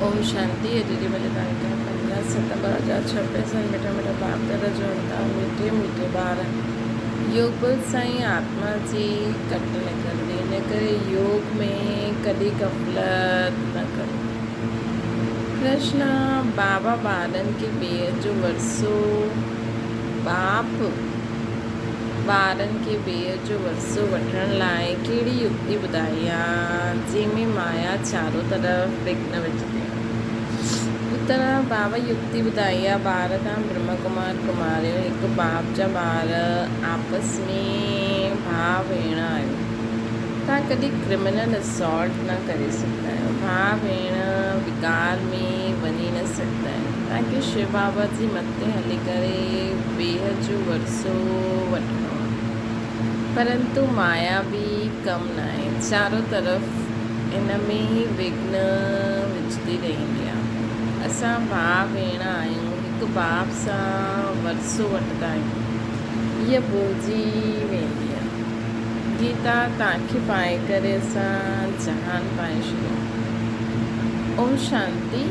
اوم شانتي اڄ جي ملي تاريخ 15 ستمبر 2026 سن مٺا مٺا باپ دادا جو انتان مٺي مٺي ٻار يوگ بل سان ئي آتما جي ڪٽ نڪرندي ان ڪري يوگ ۾ ڪڏهن غفلت نه ڪريو ڪرشنا بابا ٻارن کي ٻيء جو ورثو باپ ٻارن کي ٻيء جو ورثو وٺڻ لاء ڪهڙي يڪتي ٻڌائي آ، جنهن ۾ مايا چارو طرف وگهن وجهندي آ. اتر، بابا يڪتي ٻڌائي آ، ٻار تان برهما ڪمار ڪماريون هڪ باپ جا ٻار آپس ۾ ڀاء ڀيڻ آهيو. تان ڪڏهن ڪرمنل اسالٽ نه ڪري سگهندا آهيو. ڀاء ڀيڻ وڪار ۾ وڃي نه سگهندا آهن. تان کي شو بابا جي مت تي هلي ڪري بيحد جو ورثو وٺڻو آهي. پرنتو مايا به ڪم ناهي. چارو طرف ان ۾ ئي وگهن وجهندي رهندي آهي. اسان ڀاء ڀيڻ آهيون. هڪ باپ سان ورثو وٺندا آهيون. هيء ڀلجي ويندي آهي. گيتا تانکي پائي ڪري اسان جهان پائي ڇڏيو. اوم شانتي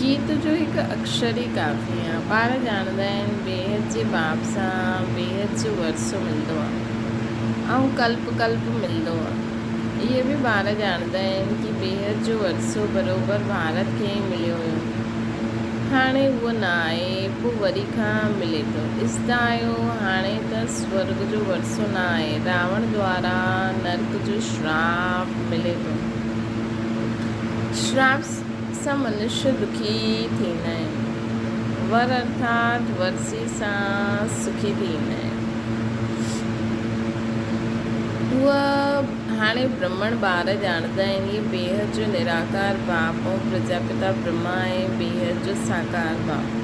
گيت جو هڪ اڪشر ئي ڪافي آ. ٻار ڄاڻندا آهن بيحد جي باپ سان بيحد جو ورثو ملندو آ ۽ ڪلپ ڪلپ ملندو آ. اهي به ٻار ڄاڻندا آهن ڪي بيحد جو ورثو بروبر ڀارت کي ئي مليو هيو. هاڻي اهو نه آهي پوء وري کان ملي ٿو. ڏسندا آهيو هاڻي ته سورڳ جو ورثو نه آهي، راوڻ دوارا نرڪ جو شراپ ملي ٿو. شراپ سان منشيه دکي ٿيندا آهن. ور ارٿات ورثي سان سکي ٿيندا آهن. هوء هاڻي برهمڻ ٻار ڄاڻندا آهن، هيء بيحد جو نراڪار باپ ۽ پرجاپتا برهما آهي، بيحد جو ساڪار باپ.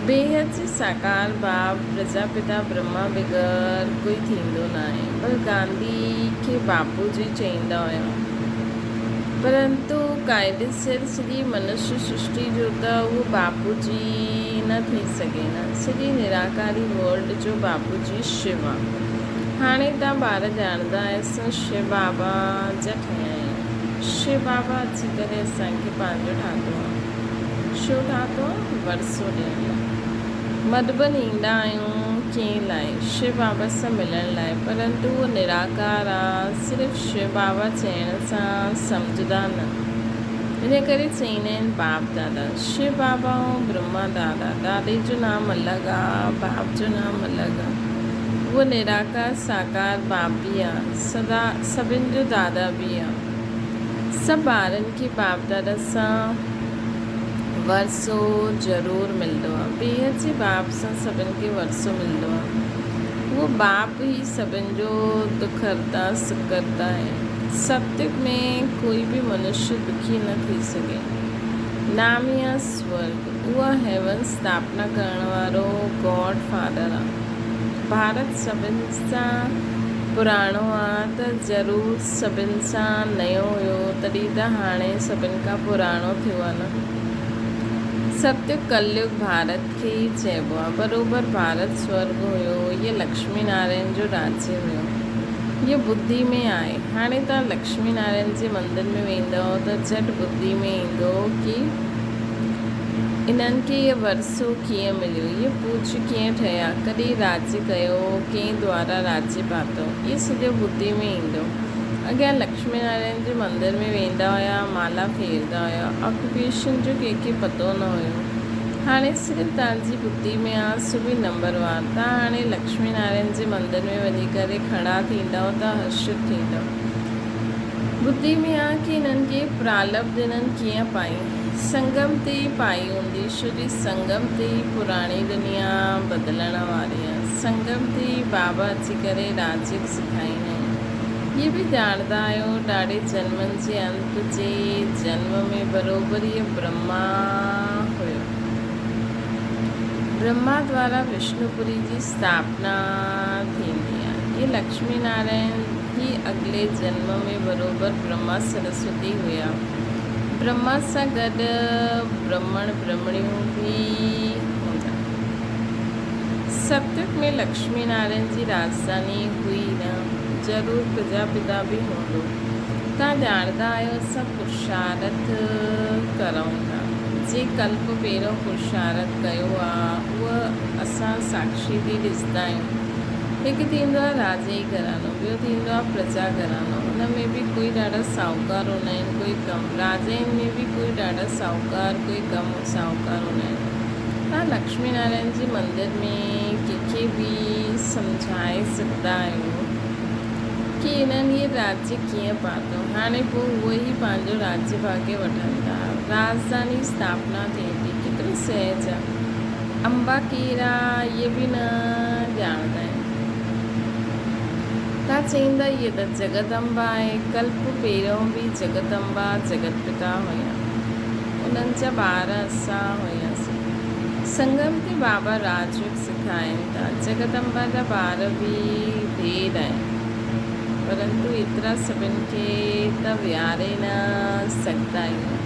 بيحد جي ساڪار باپ پرجاپتا برهما بغير ڪوئي ٿيندو ناهي. بل گانڌي کي باپو جي چئيندا هيا. پرنتو قاعدي سر سڄي منشي سرشٽي جو ته اهو باپو جي نه ٿي سگهي نه. سڄي نراڪاري ورلڊ جو باپو جي شو آ. هاڻي تان ٻار ڄاڻندا آهيو اسان شو بابا جا ٺهيا آهيون. شو بابا اچي ڪري اسان کي پنهنجو ٺاهتو آ. ڇو ٺاهتو آ؟ ورثو ڏيڻ لاء. مڌوبن ايندا آهيون ڪنهن لاء؟ شو بابا سان ملڻ لاء. پرنتو اهو نراڪار آ، صرف شو بابا چئڻ سان سمجهندا نه. ان ڪري چئيندا آهن باپ دادا. شو بابا ۽ برهما دادا. دادي جو نام الڳ آ، باپ جو نام الڳ آ. اهو نراڪار ساڪار باپ به آ، سدا سڀن جو دادا به آ. سڀ ٻارن کي باپ دادا سان ورثو ضرور ملندو آهي. بيحد جي باپ سان سڀن کي ورثو ملندو آهي. اهو باپ ئي سڀن جو دک هرتا سک ڪرتا آهي. ستيگ ۾ ڪوئي به منشيه دکي نه ٿي سگهي. نام ئي آهي سورگ. اهو هيون اسٿاپنا ڪرڻ وارو گاڊ فادر آهي. ڀارت سڀن سان پراڻو آ ته ضرور سڀن سان نيو هيو تڏهن ته هاڻي سڀن کان پراڻو ٿيو آ نه. ستيگ ڪليگ ڀارت کي ئي چئبو آ. بروبر ڀارت سورڳ هيو هيء لڪشمي نارائڻ جو راجيه هيو. هيء ٻڌي ۾ آهي. هاڻي توهان لڪشمي نارائڻ جي مندر ۾ ويندؤ ته جهٽ ٻڌي ۾ ايندو ڪي انهن کي هيء ورثو ڪيئن مليو؟ اهي پوڄ ڪيئن ٺهيا؟ ڪڏهن راڄ ڪيو؟ ڪنهن دوارا راڄ پاتو؟ اهي سڄو ٻڌي ۾ ايندو. اڳيان لڪشمي نارائڻ جي مندر ۾ ويندا هيا، مالا ڦيردا هيا. آڪيوپيشن جو ڪنهن کي پتو نه هيو. هاڻي صرف توهان جي ٻڌي ۾ آ، سو به نمبر وار. توهان هاڻي لڪشمي نارائڻ جي مندر ۾ وڃي ڪري کڙا ٿيندؤ ته حشر ٿيندو. ٻڌي ۾ آ ڪي انهن کي پرالبڌ انهن ڪيئن پائي؟ سنگم تي ئي پائي هوندي، ڇو جي سنگم تي ئي پراڻي دنيا بدلڻ واري آ. سنگم تي ئي بابا اچي ڪري راجيگ سکائيندا آهن. هي به ڄاڻندا آهيو ڏاڍي جنمن جي انت جي جنم ۾ بروبر هيء برهما هيو. برهما دوارا وشنوپوري جي اسٿاپنا ٿيندي آ. هي لڪشمي نارائڻ هي اڳلي جنم ۾ بروبر برهما سرسوتي هيا. برهما سان گڏ برهمڻ برهمڻيون به هوندا. ستيگ ۾ لڪشمي نارائڻ جي راڄڌاني هئي نه، ضرور پرجاپتا به هوندو. توهان ڄاڻندا آهيو اسان پرشارٿ ڪرئون جي ڪلپ پهريون پرشارٿ ڪيو آ، اهو اسان ساکشي ٿي ڏسندا آهيون. هڪ ٿيندو آ راجائي گهراڻو، ٻيو ٿيندو آ پرجا گهراڻو. ان ۾ به ڪوئي ڏاڍا ساهوڪار هوندا آهن، ڪوئي ڪم. راجائن ۾ به ڪوئي ڏاڍا ساهوڪار، ڪوئي ڪم ساهوڪار هوندا آهن. توهان لڪشمي نارائڻ جي مندر ۾ ڪنهن کي به سمجهائي سگهندا آهيو ڪي انهن هي راجيه ڪيئن پاتو. هاڻي پوء اهي ئي پنهنجو راجيه ڀاڳيه وٺن ٿا. راڄڌاني اسٿاپنا ٿئي ٿي. ڪيترو سهج آ. انبا ڪير آ اهي به نه ڄاڻندا آهن. توهان چئيندا هيء ته جڳت امبا آهي. ڪلپ پهريون به جڳت امبا جڳت پتا هيا. انهن جا ٻار اسان هياسين. سنگم تي بابا راجيوگ سکائين ٿا. جڳت امبا جا ٻار به ڍير آهن. پرنتو ايترا سڀن کي ته ويهاري نه سگهندا آهيون.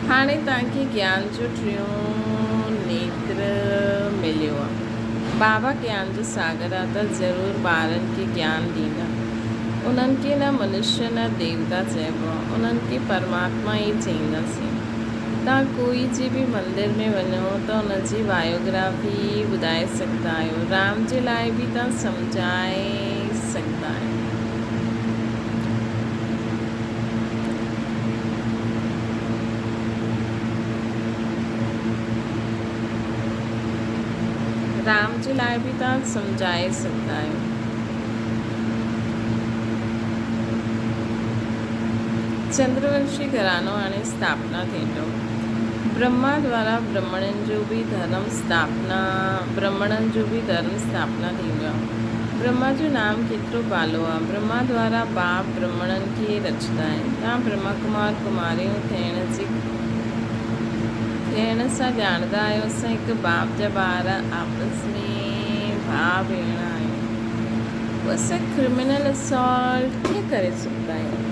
هاڻي توهان کي گيان جو ٽيون نيتر مليو آهي. بابا گيان جو ساگر آهي ته ضرور ٻارن کي گيان ڏيندا. انهن کي نه منشيه نه ديوتا چئبو آهي. انهن کي پرماتما ئي چئينداسين. توهان ڪوئي جي به مندر ۾ وڃو ته ان جي بايوگرافي ٻڌائي سگهندا آهيو. رام جي لاء به توهان سمجهائي سگهندا آهيو. رام جي لاء به توهان سمجهائي سگهندا آهيو. چندرونشي گهراڻو هاڻي اسٿاپنا ٿيندو. برهما دوارا برهمڻن جو به ڌرم اسٿاپنا برهمڻن جو به ڌرم اسٿاپنا ٿيندو آهي. برهما جو نام ڪيترو ڀالو آهي. برهما دوارا باپ برهمڻن کي رچندا آهن. توهان برهما ڪمار ڪماريون ٿيڻ جي ٿيڻ سان ڄاڻندا آهيو اسان هڪ باپ جا ٻار آپس ۾ ڀاء ڀيڻ آهيون. پوء اسان ڪرمنل اسالٽ ڪيئن ڪري سگهندا آهيون؟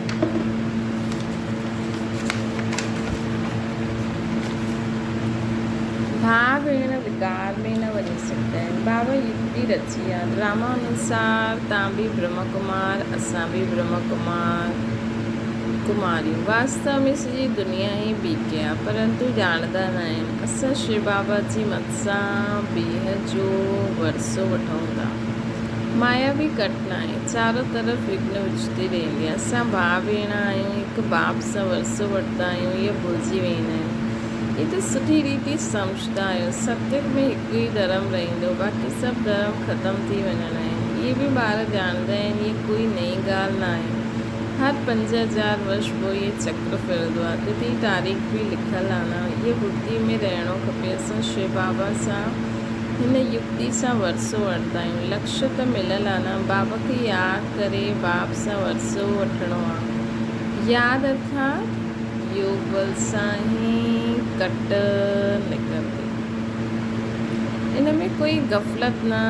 ڀاء ڀيڻ وڪار ۾ نه وڃي سگهندا آهن. بابا يڪتي رچي آ. ڊراما انوسار تان به برهما ڪمار اسان به برهما ڪمار ڪماريون. واستو ۾ سڄي دنيا ئي بي ڪي آ پرنتو ڄاڻندا نه آهن. اسان شو بابا جي مت سان بيهه جو ورثو وٺون ٿا. مايا به گهٽ ناهي. چارو طرف وگهن وجهندي رهندي آهي. اسان ڀاء ڀيڻ آهيون، هڪ باپ سان ورثو وٺندا آهيون، اهي ڀلجي ويندا آهن. هي ته سٺي ريتي سمجهندا آهيو. ستيگ ۾ هڪ ئي ڌرم رهندو، باقي سڀ ڌرم ختم ٿي وڃڻا آهن. اهي به ٻار ڄاڻندا آهن، هيء ڪوئي نئين ڳالهه ناهي. هر 5000 ورش پوء اهي چڪر ڦرندو آهي. تٿي تاريخ به لکيل آهي نه. اهي ٻڌي ۾ رهڻو کپي. اسان شو بابا سان هن يڪتي سان ورثو وٺندا آهيون. لڪش ته مليل آهي نه. بابا کي ياد ڪري باب سان ورثو وٺڻو آهي. ياد ارٿات يوگ بل سان ئي ڪٽ نڪرندي. ان ۾ ڪوئي غفلت نه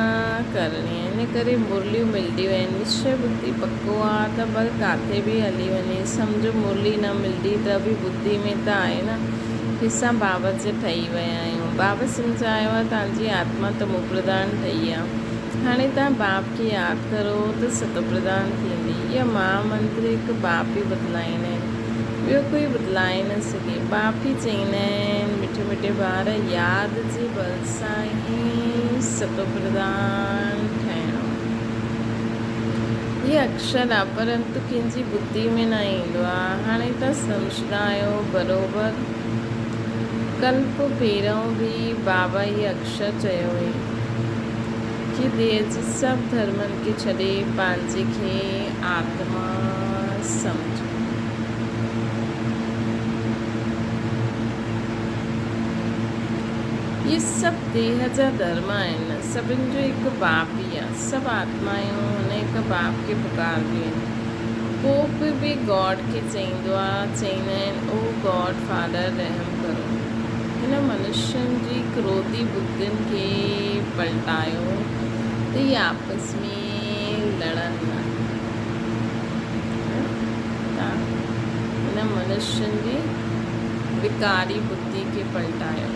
ڪرڻي آهي. ان ڪري مرليون ملديون آهن. نشچي ٻڌي پڪو آ ته ڀل ڪاٿي به هلي وڃي. سمجهو مرلي نه ملدي ته به ٻڌي ۾ ته آهي نه. حصا بابت جا ٺهي ويا آهيون. بابا سمجهايو آ توهان جي آتما تموپرڌان ٺهي آ. هاڻي توهان باپ کي ياد ڪرو ته ستوپرڌان ٿيندي. اها مها منتر هڪ باپ ئي بدلائيندا آهن. ٻيو ڪوئي بدلائي نه سگهي. باپ ئي چئيندا آهن مٺي مٺي ٻار ياد جي بل سان ئي ستوپرڌان ٺهڻو. هي اڪشر آ پرنتو ڪنهن جي ٻڌي ۾ نه ايندو آ. هاڻي ته سمجهندا آهيو بروبر. ڪلپ پهريون به بابا هي اڪشر چيو هئي ڪي ديهه جي سڀ ڌرمن کي ڇڏي پنهنجي کي آتما سمجهو. اهي سڀ ديهه جا ڌرم آهن. سڀن جو هڪ باپ ئي آ. سڀ آتمائون هن هڪ باپ کي پڪارنديون آهن. پوپ به گاڊ کي چئيندو آ، چئيندا آهن او گاڊ فادر رحم ڪرو. هن منشين جي ڪروڌي ٻڌين کي پلٽايو ته اهي آپس ۾ لڙن نه. هن منشين جي وڪاري ٻڌي کي پلٽايو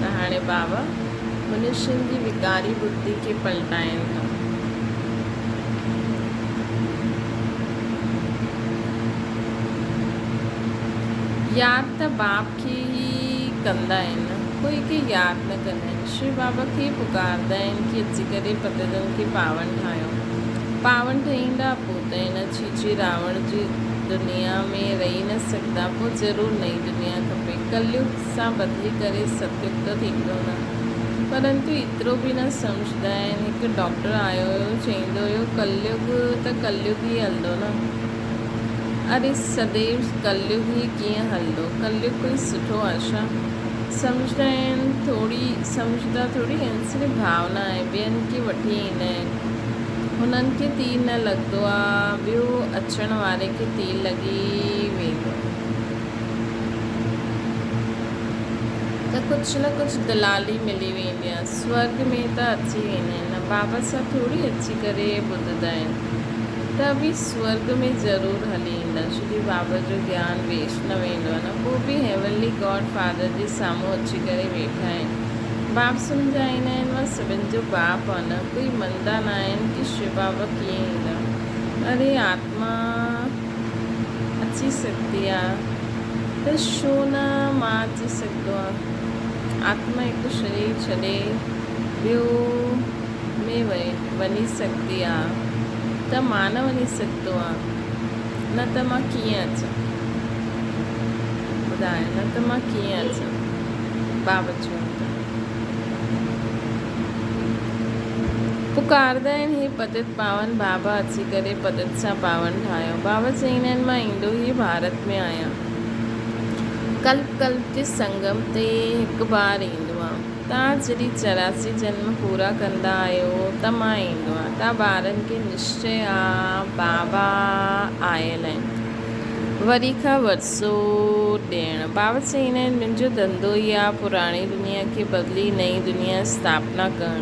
ته هاڻي بابا منشين جي وڪاري ٻڌي کي پلٽائين ٿا. ياد ته باپ کي ئي ڪندا آهن، ڪوئي کي ياد نه ڪندا آهن. شو بابا کي ئي پڪاردا آهن ڪي اچي ڪري پتيتن کي پاون ٺاهيو. پاون ٺهي ايندا پوء ته هن ڇيڇي راوڻ جي دنيا ۾ رهي نه سگهندا پوء ضرور نئين دنيا کپي. ڪليگ سان بدلي ڪري ستيگ ته ٿيندو نه. پرنتو ايترو به نه سمجهندا آهن. هڪ ڊاڪٽر آيو هيو چئيندو هيو ڪليگ ته ڪليگ ئي هلندو نه. اري سديو ڪليگ هي ڪيئن هلندو؟ ڪليگ ڪوئي سٺو آ ڇا؟ سمجهندا آهن ٿوري سمجهندا ٿوري آهن صرف ڀاونا آهي ٻين کي وٺي ايندا آهن هنن کي تير نه لڳندو آ ٻيو اچڻ واري کي تير لڳي ويندو ته ڪجهه نه ڪجهه دلالي ملي ويندي آ سورڳ ۾ ته اچي ويندا آهن نه بابا سان ٿوري اچي ڪري ٻڌندا آهن. ته به سورڳ ۾ ضرور هلي ايندا، ڇو جو بابا جو گيان ويش نه ويندو آهي نه پوء به هيونلي گاڊ فادر جي سامهون اچي ڪري ويٺا آهن. باپ سمجهائيندا آهن مان سڀن جو باپ آهيان نه ڪوئي مندا نه آهن ڪي شو بابا ڪيئن ايندا. اري آتما اچي سگهندي آ ته ڇو نه مان اچي سگهندو آهيان. آتما هڪ شرير ڇڏي ٻيو ۾ وڃي سگهندي آ ته مان نه وڃي سگهندو آ نه ته مان ڪيئن اچان ٻڌاء نه ته مان ڪيئن اچان بابا چون ٿا پڪاردا آهن هي پتت پاون بابا اچي ڪري پتت سان پاون ٺاهيو بابا چئيندا آهن مان ايندو ئي ڀارت ۾ آهيان ڪلپ ڪلپ جي سنگم تي هڪ بار ايندو آ توهان جڏهن 84 جنم پورا ڪندا آهيو ته مان ايندو آهيان. توهان ٻارن کي نشچي آ بابا آيل آهن. وري کان ورثو ڏيڻ. بابا چئيندا آهن منهنجو ڌنڌو ئي آ پراڻي دنيا کي بدلي نئين دنيا اسٿاپنا ڪرڻ.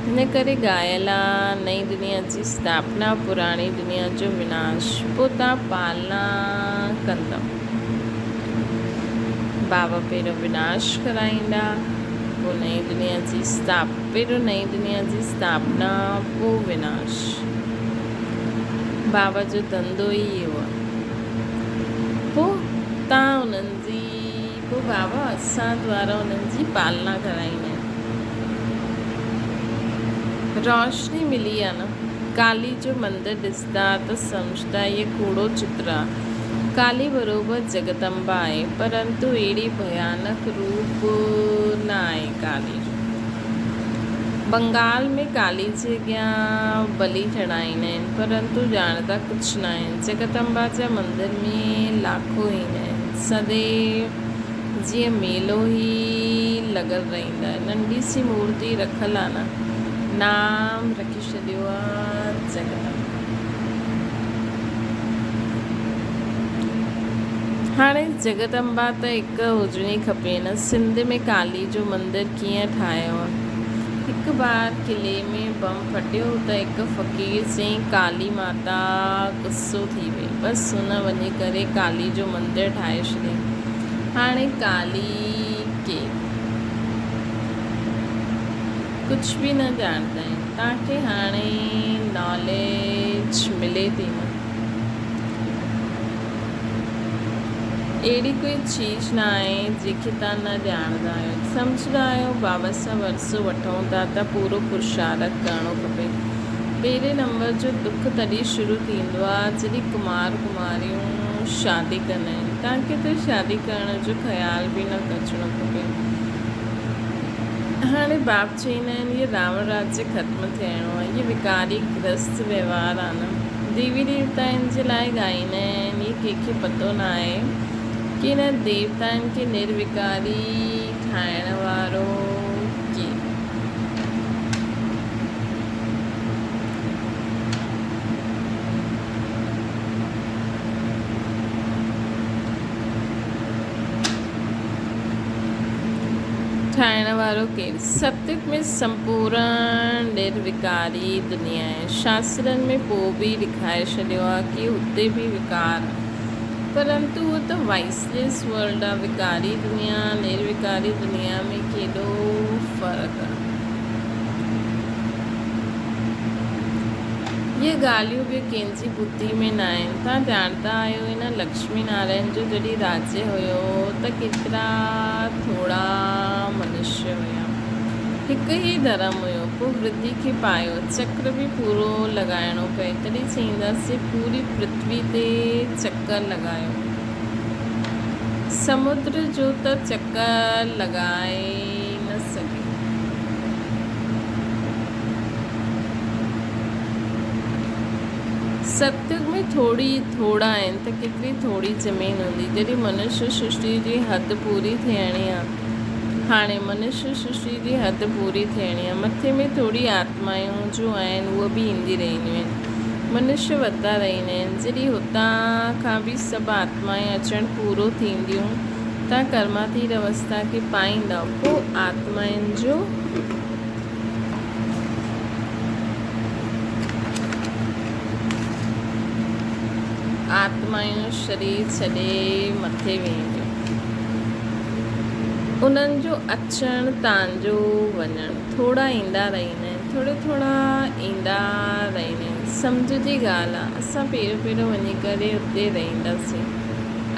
ان ڪري ڳايل آ نئين دنيا جي اسٿاپنا پراڻي دنيا جو وناش. پوء توهان پالنا ڪندؤ. بابا پهريون وناش ڪرائيندا، پوء نئين دنيا جي اسٿاپ پهريون نئين دنيا جي اسٿاپنا، پوء وناش. بابا جو ڌنڌو ئي اهو آهي. پوء تان انهن جي پوء بابا اسان دوارا انهن جي پالنا ڪرائيندا آهن. روشني ملي آ نه. ڪالي جو مندر ڏسندا ته سمجهندا هيء ڪوڙو چتر آ. ڪالي بروبر جڳدمبا آهي، پرنتو اهڙي ڀيانڪ روپ نه آهي ڪالي جو. بنگال ۾ ڪالي جي اڳيان بلي چڙهائيندا آهن، پرنتو ڄاڻندا ڪجهه نه آهن. جڳدمبا جا مندر ۾ لاکو ايندا آهن. سديو جيئن ميلو ئي لڳل رهندو آهي. ننڍي سي مورتي رکل آ نه، نام رکي ڇڏيو آ جڳدمبا. هاڻي جڳدمبا ته هڪ هجڻي کپي نه. سنڌ ۾ ڪالي جو مندر ڪيئن ٺاهيو؟ هڪ بار قلعي ۾ بم ڦٽيو ته هڪ فقير چيائين ڪالي ماتا غصو ٿي وئي. بس هن وڃي ڪري ڪالي جو مندر ٺاهي ڇڏيائين. هاڻي ڪالي ڪير؟ ڪجهه به نه ڄاڻندا آهن. توهان کي هاڻي ناليج ملي ٿي نه. اهڙي ڪوئي چيز نه آهي جنهن کي توهان نه ڄاڻندا آهيو. سمجهندا آهيو بابا سان ورثو وٺون ٿا ته پورو پرشارٿ ڪرڻو کپي. پهرين نمبر جو دک تڏهن شروع ٿيندو آهي جڏهن ڪمار ڪماريون شادي ڪندا آهن. توهان کي ته شادي ڪرڻ جو خيال به نه اچڻو کپي. هاڻي باپ چئيندا آهن هي راوڻ راجيه ختم ٿيڻو آهي، هي وڪاري گرهست وهنوار آهي نه. ديوي ديوتائن جي لاء ڳائيندا آهن، هي ڪنهن کي پتو نه آهي ڪي هن ديوتائن کي نروڪاري ٺاهڻ وارو ڪير. ٺاهڻ وارو ڪير؟ ستيگ ۾ سمپورڻ نروڪاري دنيا آهي. شاسترن ۾ پوء به لکائي ڇڏيو آهي ڪي هتي به وڪار آهي. پرنتو اهو ته وائسليس ورلڊ آهي. وڪاري دنيا نروڪاري دنيا ۾ ڪيڏو فرق آهي. اهي ڳالهيون به ڪنهن جي ٻڌي ۾ نه آهن. توهان ڄاڻندا آهيو هن لڪشمي نارائڻ جو جڏهن راجيه هيو ته ڪيترا ٿورا منشيه هيا. هڪ ئي ڌرم هيو. پوء ورڌي کي پايو. چڪر به پورو لڳائڻو پئي. تڏهن چئينداسين پوري پرٿوي تي چڪر لڳايو. سمنڊ جو ته چڪر لڳائي نه سگهي. ستيگ ۾ ٿوري ئي ٿورا آهن ته ڪيتري ٿوري زمين هوندي. جڏهن منشيه سرشٽيء جي حد پوري ٿيڻي آ. هاڻي منشيه سرشٽيء جي حد پوري ٿيڻي آ. مٿي ۾ ٿوري آتمائون جو آهن اهي به ايندي رهنديون آهن. منشيه وڌندا رهندا آهن. جڏهن هتان کان به سڀ آتمائون اچڻ پورو ٿينديون تان ڪرماتيت اوستا کي پائيندؤ. پوء آتمائن جو. آتمائون شرير ڇڏي مٿي وينديون. انهن جو اچڻ تان جو وڃڻ. ٿورا ايندا رهندا آهن. ٿورا ٿورا ايندا رهندا آهن. سمجهه جي ڳالهه آ. اسان پهريون پهريون وڃي ڪري اتي رهنداسين.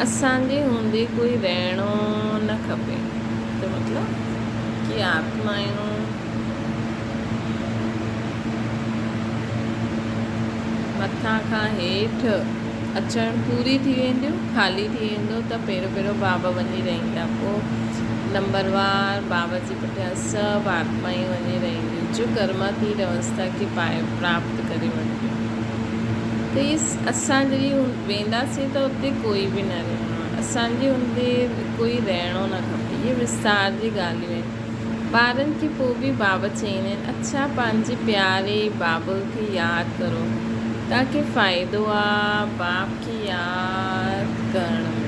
اسان جي هوندي ڪوئي رهڻو نه کپي. ته مطلب ڪي آتمائون مٿان کان هيٺ اچڻ پوري ٿي وينديون، خالي ٿي ويندو ته پهريون پهريون بابا وڃي رهندا، پوء نمبروار بابا جي پٺيان سڀ آتمائون وڃي رهنديون، جو ڪرماتيت اوسٿا کي پائي پراپت ڪري وٺنديون. ته هي اسان جڏهن وينداسين ته اتي ڪوئي به نه رهڻو آهي، اسان جي هوندي ڪوئي رهڻو نه کپي. اهي وستار جي ڳالهيون آهن. ٻارن کي پوء به بابا چئيندا آهن، اڇا پنهنجي پياري بابل کي ياد ڪرو، توهان کي فائدو آ باپ کي ياد ڪرڻ ۾.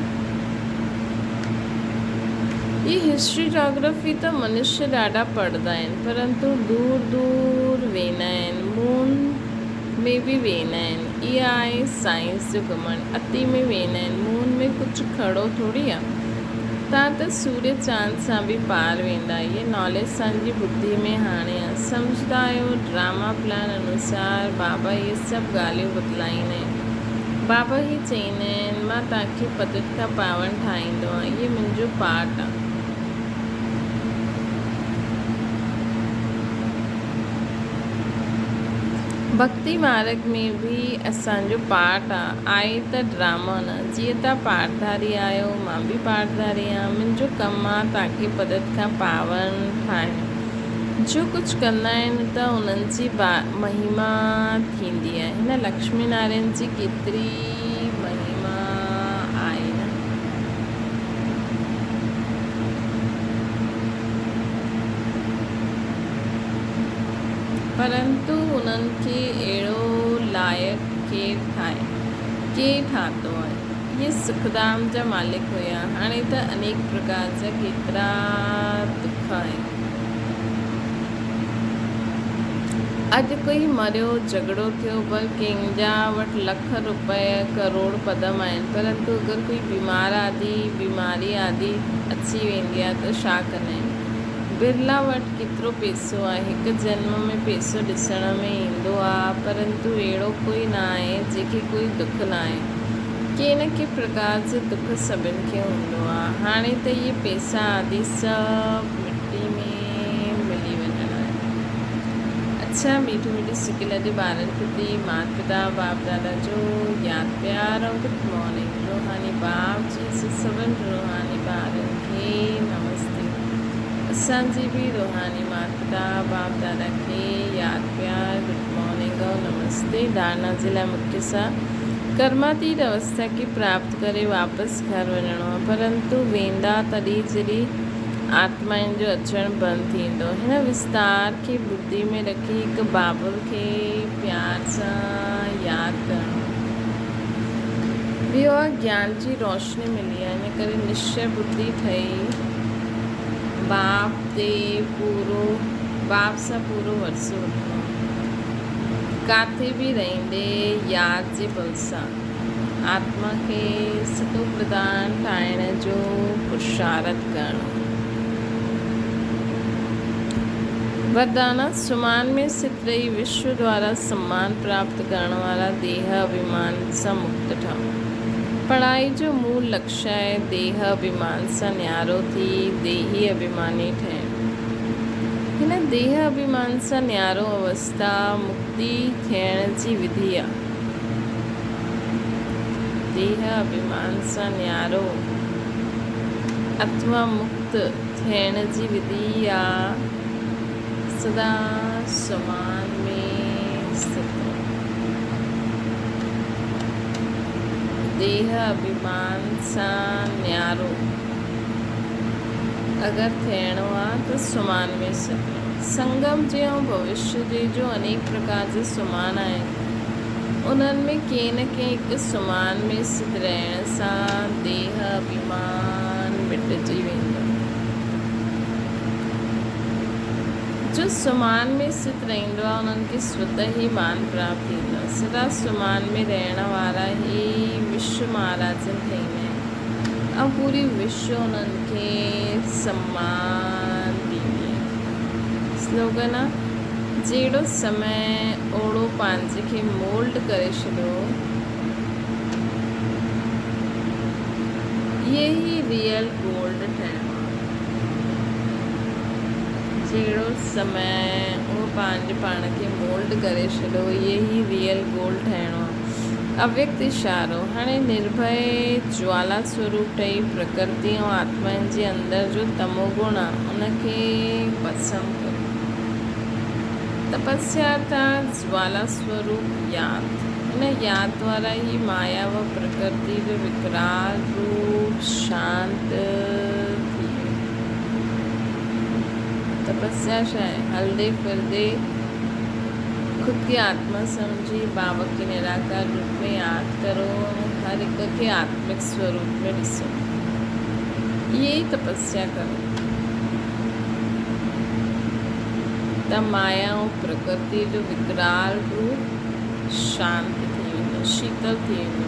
هي هسٽري جاگرافي ته منشيه ڏاڍا پڙهندا آهن، پرنتو دور دور ويندا آهن، مون ۾ به ويندا آهن، اها آهي سائنس جو گهمڻ، اتي ۾ ويندا آهن، مون ۾ ڪجهه کڙو ٿوري آ. تان ته سورج چاند سان به پار ويندا. اهي ناليج سان جي ٻڌي ۾ هاڻي آ. سمجهدا آهيو ڊراما پلان انوسار بابا اهي سڀ ڳالهيون بتلائيندا آهن. بابا هي چئيندا آهن مان توهان کي پتت کان پاون ٺاهيندو آهيان اهي منهنجو پارٽ آ. ڀڳتي مارگ ۾ به اسان جو پارٽ آ، آهي ته ڊرامو نه. جيئن تان پارٽڌاري آهيو، مان به پارٽڌاري آهيان. منهنجو ڪم آ تان کي پدت کان پاون ٺاهڻ. جو ڪجهه ڪندا آهن ته انهن جي مهيما ٿيندي آهي. هن لڪشمي نارائڻ جي ڪيتري مهيما آهي نه. پرنتو انهن کي اهڙو لائق ڪير ٺاهي؟ ڪير ٺاتو آهي؟ اهي سکڌام جا مالڪ هيا. هاڻي ته انيڪ پرڪار جا ڪيترا دک آهن. اڄ ڪوئي مريو، جهڳڙو ٿيو، ڀل ڪنهن جا وٽ لک روپيه، ڪروڙ پدم آهن، پرنتو اگر ڪوئي بيمار آدي، بيماري آدي اچي ويندي آهي ته ڇا ڪندا آهن؟ برلا وٽ ڪيترو پيسو آهي. هڪ جنم ۾ پيسو ڏسڻ ۾ ايندو آ، پرنتو اهڙو ڪوئي نه آهي، جنهن کي ڪوئي دک نه آهي. ڪي نه ڪي پرڪار جو دک سڀن کي هوندو آ. هاڻي ته اهي پيسا آدي سڀ مٽي ۾ ملي وڃڻا آهن. اڇا ميٺي ميٺي سڪي لڏي ٻارن پرتي مات پتا باپ دادا جو ياد پيار ۽ گڊ مارننگ روحاني باپ جي سڀن روحاني ٻارن کي نمستي. اسان جي به روحاني مات پتا باپ دادا کي ياد پيار گڊ مارننگ اور نمستي ڌارنا جي لاء مکيه سا ڪرماتيت اوسٿا کي پراپت ڪري واپس گهر وڃڻو آهي پرنتو ويندا تڏهن جڏهن آتمائن جو اچڻ بند ٿيندو هن وستار کي ٻڌي ۾ رکي هڪ بابل کي پيار سان ياد ڪرڻو ٻيو آهي گيان جي روشني ملي آهي ان ڪري نشچي ٻڌي ٺهي باپ تي پورو باپ سان پورو ورثو وٺڻو آهي. ڪاٿي به رهندي ياد جي بل سان آتما کي ستو پرڌان ٺاهڻ جو پرشارٿ ڪرڻو. وردانا، سمان ۾ سٿ رهي وشو دوارا سمان پراپت ڪرڻ وارا ديهه اڀيمان سان مڪت ٺهو. پڙهائي جو مول لڪشيه آهي ديهه اڀيمان سان نيارو ٿي ديهي اڀيماني ٺهڻ. هن ديهه اڀيمان سان نيارو اوستا مڪتي ٿيڻ جي وڌي آ. ديهه اڀيمان سان نيارو اٿوا مڪت ٿيڻ جي وڌي آ سدا سمان ۾ ستو. ديهه اڀيمان سان نيارو اگر ٿيڻو آ ته سمان ۾ ستو. سنگم جي ۽ ڀوشيه جي جو انيڪ پرڪار جا سمان آهن، انهن ۾ ڪنهن نه ڪنهن هڪ سمان ۾ سٿ رهڻ سان ديهه اڀيمان مٽجي ويندو. جو سمان ۾ سٿ رهندو آهي، انهن کي سوته ئي مان پراپت ٿيندو آهي. سدا سمان ۾ رهڻ وارا ئي وشو مهاراجن ٺهيندا آهن ۽ پوري وشو انهن کي سمان ڏيندي آهي. سلوگن آ، جهڙو سمي اوڙو پنهنجي کي مولڊ ڪري ڇڏيو. اهي ئي ريئل گولڊ ٺهڻو آ. جهڙو سمي اهو پنهنجي پاڻ کي مولڊ ڪري ڇڏيو اهي ئي ريئل گولڊ ٺهڻو آ. اويڪت اشارو، هاڻي نرڀئي جوالا سوروپ ٺهي پرڪرتي ۽ آتمائن جي اندر جو تموگڻ آ ان کي ڀسم ڪريو. تپسيا ارٿات جوالا سوروپ ياد. هن ياد دوارا ئي مايا و پرڪرتي جو وڪرال روپ شانت ٿي ويو. تپسيا ڇا آهي؟ هلندي ڦرندي خود کي آتما سمجهي بابا کي نراڪار روپ ۾ ياد ڪرو ۽ هر هڪ کي آتمڪ سوروپ ۾ ڏسو. اهي ئي تپسيا ڪرو ته مايا ۽ پرڪرتي جو وڪرال روپ شانت ٿي ويندو، شيتل ٿي ويندو.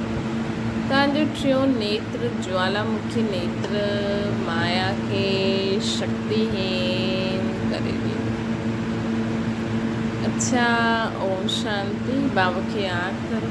توهان جو ٽيون نيتر جوالامکي نيتر مايا کي شڪتيهين ڪري ڏيندو. اڇا اوم شانتي. بابا کي ياد ڪرو.